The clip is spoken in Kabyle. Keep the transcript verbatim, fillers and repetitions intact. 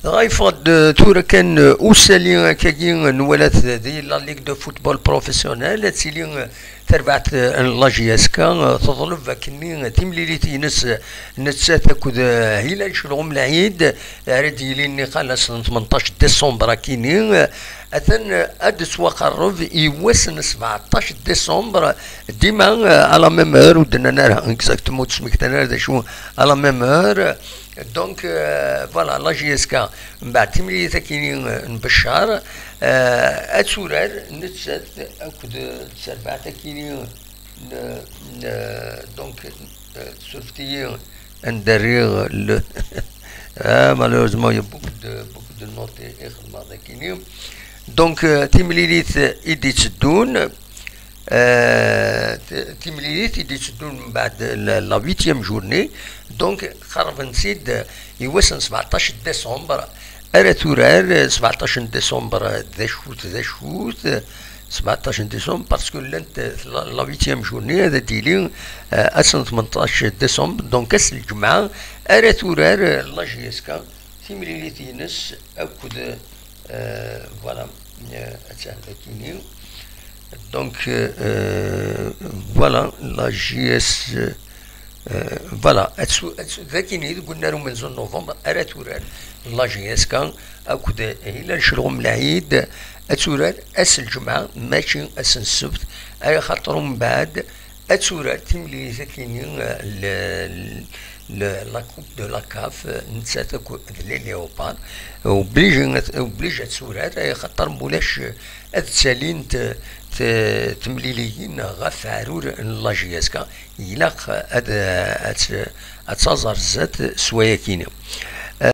Dɣa yeffeɣ-d tura kan usali akkagi, nwala-t di la Ligue de Football Professionnel, ad tili terbaɛt n la J S K teḍleb akkenni timlilit-ines nettat akked Hilal Celɣum Lɛid, ara d-yilin niqal ass n tmenṭac décembre akkenni. Atan ad d-tettwaqerreb i wass n sbeɛṭac décembre, dima à la même heure, ur d-nnan ara exactement, ur d-smektan ara d acu, à la même heure. Donc, euh, voilà, la J S K, mbeɛd timlilit akkenni, euh, n Beccar, euh, ad turar nettat akked terbaɛt akkenni n, n, donc, euh, surfet-iyi anda rriɣ le, ah, malheureusement, il y a beaucoup de, beaucoup de notes i xedmeɣ d akkenni. Donc, euh, timlilit i d-itteddun, euh, t-, timlilit i d-itteddun mbeɛd la, la huitième journée, donc, qerrben-tt-id i wass n sbeɛṭac décembre, ara turar, sbeɛṭac n décembre, d acu-t, d acu-t, sbeɛṭac n décembre, parce que llant la, la huitième journée, ad d-tili, euh, ass n tmenṭac décembre, donc ass n lǧemɛa, ara turar, euh, la J S K, timlilit-ines akked, euh, voilà, euh, attan dagini. Donc, euh, euh, voilà, la J S, euh, voilà, ad su-, ad su-, dagini, deg unnar umenzu n novembre, ara turar la J S K akked Hilal Celɣum Lɛid, ad turar ass n lǧemɛa, mačči ass n ssebt, ay xaṭer umbeɛd ad turar timlilit akkenni, euh, le, le, la Coupe de la CAF, euh, nettat akked les Léopards. Obligé, obligé ad turar, euh, xaṭer mulac, euh, ad ttalint, euh, t-, temliliyin ɣef uɛrur n la J S K. Ilaq ad, euh, ad, ad taẓ ar zdat s wayakini.